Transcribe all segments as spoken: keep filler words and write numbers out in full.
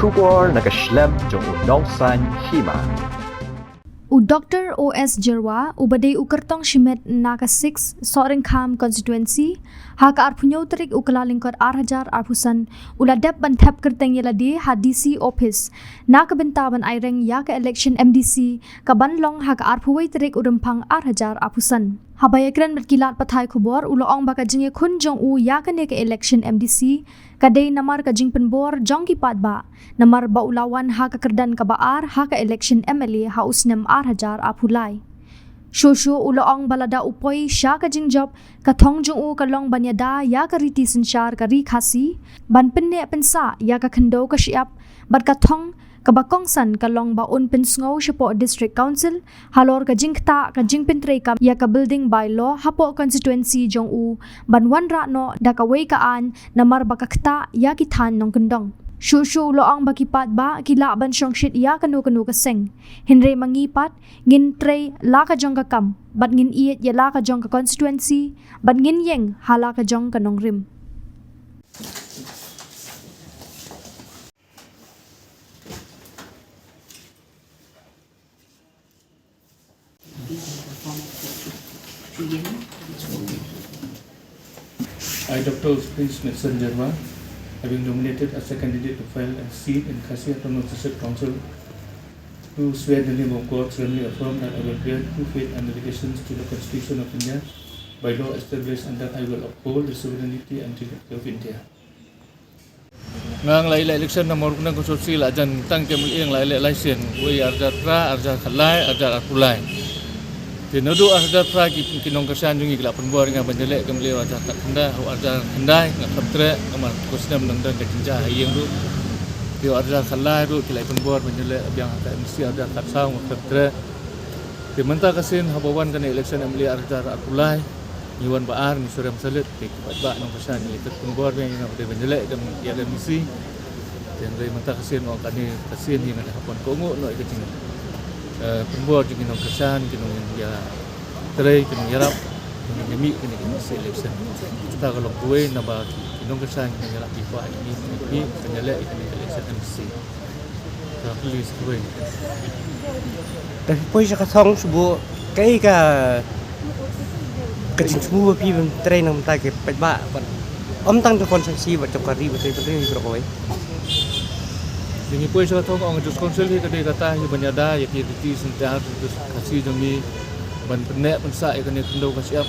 Khubor na ka shlem jong u Nongsaiñ Hima. U Doktor O S Jyrwa, uba dei u kyrtong shimet na ka six Sohryngkham Constituency, ha ka arphew hynñiew tarik u Kyllalyngkot ar hajar arphew san, u la dep ban thep kyrteng ïa lade ha D C office na ka bynta ban aireng ïa ka election M D C ka ban long ha ka arphew wei tarik u Rymphang ar hajar arphew san. Haba ïakren bad ki lad pathai khubor, u la ong ba ka jingïakhun jong u ïa kane ka election M D C ka dei namar ka jingpynbor jong ki paidbah, namar ba u la wan ha ka kyrdan kaba ar ha ka election M L A ha u snem ar hajar arphew lai. Shuh shuh u la ong ba lada u poi sha ka jingjop, ka thong jong u ka long ban ïada ïa ka riti synshar ka Ri Khasi, ban pynneh pynsah ïa ka khyndew ka shyiap, bad ka thong kaba kongsan ka long ba un pynsngew shapoh District Council halor ka jingktah ka jingpyntreikam ïa ka building bylaw hapoh constituency jong u, ban wanrah noh da kawei ka aiñ namar ba ka ktah ïa ki thaiñ nongkyndong. Shuh shuh u la ong ba ki paidbah ki lah ban shongshit ïa kano kano ka seng, hynrei ma ngi pat ngin trei la ka jong ka kam, bad ngin ïeit ïa la ka jong ka constituency, bad ngin ïeng ha la ka jong ka nongrim. I, Doctor Prince Medson Jyrwa, having nominated as a candidate to fill a seat in Khasi Autonomous District Council, do swear in the name of God, solemnly affirm that I will bear true faith and allegiance to the Constitution of India, bylaw established, and that I will uphold the sovereignty and integrity of India. Nga la ïaleh election na Mawryngkneng constituency la jan tang kem ïeng la ïaleh election. Wei arjar phra, arjar khatlai, arjar arphew lai. Te naduh arjar phra ki, ki nongkyrshan jong ngi ki la pynbor ïa nga ban ïaleh kem leh arjar khatkhyndai, arjar khyndai nga khlem treh, namar ka snem nang don ka jingjia ha ïing ruh. Te arjar khatlai ruh ki la pynbor ban ïaleh biang ha ka M C arjar khatsaw nga khlem treh. Te mynta ka sien haba wan kane election M L A arjar arphew lai, ngi wan ba ar ngi surem salit. Te ki paidbah nongkyrshan ïa ka pynbor biang ïa nga ba dei ban ïaleh ïa ka M D C. Te hynrei mynta ka sien, ong kane ka sien ïa nga hap ban kohnguh noh ïa ka jing, eh, pynbor jong ki nongkyrshan, ki nongïatrei, ki nongïarap, ki nongïamih kane ka M D C election. Kata ka long kawei naba ki, ki nongkyrshan, ki nongïarap, ki kwah ïa ngi ban ïaleh ïa kane ka election M D C. Ka police kawei. Te phi poi sha ka thong shu buh kaei ka, ka jingthmu ba phi ban trei na ka bynta ki paidbah, bad ym tang jong ka constituency bad jong ka ri, ba trei ban trei baroh kawei. Te ngi poi sha ka thong, ong District Council hi ka dei kata hi ban ïada ïa ki riti synshar Khasi jong ngi, ban pynneh pynsah ïa kane ka khyndew ka shyiap.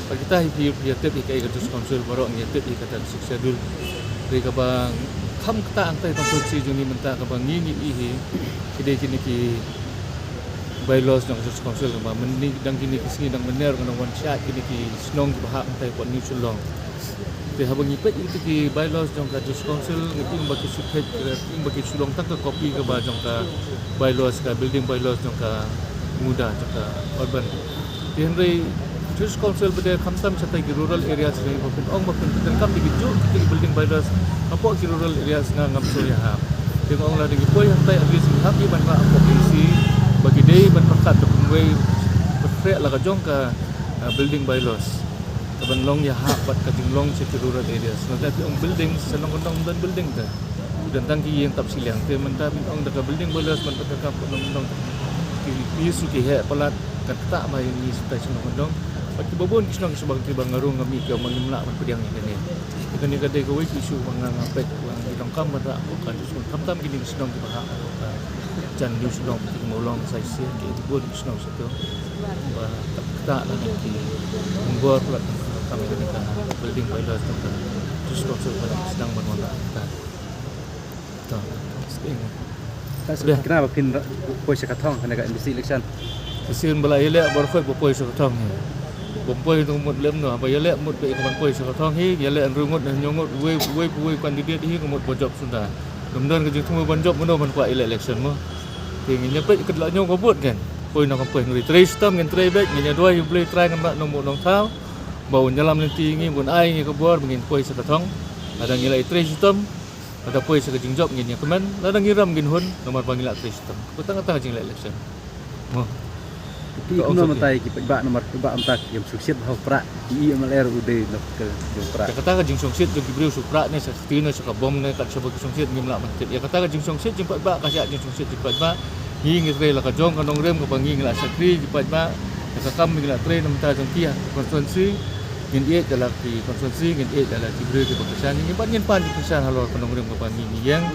Bad kita hi phi, phi ïatip hi kaei ka District Council, baroh ngi ïatip hi kata Sixth Schedule. Dei kaba kham kata hangtai constituency jong ngi mynta kaba ngi ngi ïohi hi. Ki dei kine ki bylaws jong District Council kaba mynne dang kine ki sngi dang mynne ruh ngan wan shah kine ki shnong kiba hap hangtai hapoh New Shillong. Te haba ngi peit ïa kine ki bylaws jong ka District Council ngi ïohi ba ki shu peit, ïohi ba ki shu long tang ka copy kaba jong ka bylaws, ka building bylaws jong ka muda jong ka urban. Te hynrei District Council ba dei khamtam shatai ki rural areas, ba phin ong ba phin pyndonkam ïa ki juh ki building bylaws hapoh ki rural areas nga ngam sngewthuh ïa ha. Te nga ong lada ngi poi hangtai at least ngi hap ïa ban rah hapoh K C ba ki dei ban pyrkhat da kumwei pyrkhat la ka jong ka, ah, building bylaws. Ka ban long ïa ha bad ka jinglong sha ki rural areas. Nga kata ong building sha Nongkyndong don building te. Don tang ki ïing tap shiliang te mynta phin ong da ka building bylaws ban pyndonkam hapoh Nongkyndong. Ki, ki issue ki heh palat, kat kata ba ïa ngi shatai sha Nongkyndong. Bad kiba bun ki shnong ki shu bang kiba nga rung nga mih kiba ngim lah ban pdiang ïa kane. Ïa kane ka dei kawei ka issue ba nga nga peit ba ngi donkam ban rah hapoh ka District. Khamtam kine ki shnong kiba ha hapoh ka jan New Shillong, ki Mawlong, Saisien, ki bun ki shnong sha to. Ba kat kata la ki pynbor palat ban donkam ïa kane ka building bylaws jong ka District Council ba dang sdang ban wanrah kata. To, sdang. Ka sdang kane ba phin ra-, poi sha ka thong kane ka M D C election. Ka sien ba la ïaleh baroh khoit ba poi sha ka thong hi. Bym poi to mut lem noh, ba ïaleh mut ba ïa ka ban poi sha ka thong hi, ïaleh hynriew ngut, hynñiew ngut, uwei, uwei, uwei u candidate hi ka mut ba jop shuh da. Ngam don ka jingthmu ban jop, mano ban kwah ïaleh election mo. Te ngin ïa peit ka la hynñiew ka vote kan. Poi noh kam poi, ngin trei shitom, ngin trei beit, ngin ïa duwai ïa U Blei Trai Nongbuh Nongthaw ba un ïalam lynti ïa ngi, ba un ai ïa ngi ka bor ba ngin poi sha ka thong. Lada ngi la ïa trei shitom, lada poi sha ka jingjop ngin ïa kmen, lada ngi rem ngin hun, namar ba ngi la trei shitom. Ka tang, ka tang ka jingïaleh election. Mo. Ki kumno mynta ki paidbah namar paidbah mynta ki ym shongshit bha u prah, ki i M L A ruh u dei na ka jong u prah. Ïa kata ka jingshongshit jong ki briew sha u prah ne sha ka kti ne sha ka bom ne kat shaba ki shongshit ngim lah ban tip. Ïa kata ka jingshongshit jong paidbah ka shah jingshongshit jong paidbah. Ngi ngi trei la ka jong ka nongrim kaba ngi ngi la shakri ki paidbah. Ïa ka kam ngi la trei na bynta jong ki ha ka constituency. Ngin ïeit ïa la ki constituency, ngin ïeit ïa la ki briew kiba kyrshan ïa ngi bad ngin pan ki kyrshan halor ka nongrim kaba ngi ngi ïeng.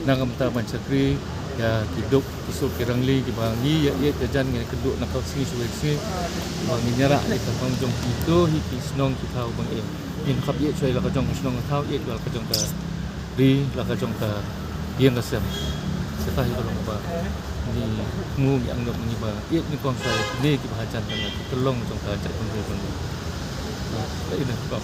Na ka bynta ban shakri ïa ki duk ki suk ki rangli kiba ngi ïa ïeit ïa jan ngi kynduh na ka sngi shuwa sngi. Ba ngin ïarap ïa ka thong jong kito hi ki shnong ki thaw ba ngi ïeit. Ngin khap ïeit shuwa ïa la ka jong ka shnong ka thaw, ïeit ïa la ka jong ka ri, la ka jong ka ïing ka sem. Kata hi ka long ba ngi mu ngi angnud ngi ba ïeit ngi kong shuwa ïa kine kiba hajan ka la ki long jong ka jaitbynriew jong ngi. Ka ina ka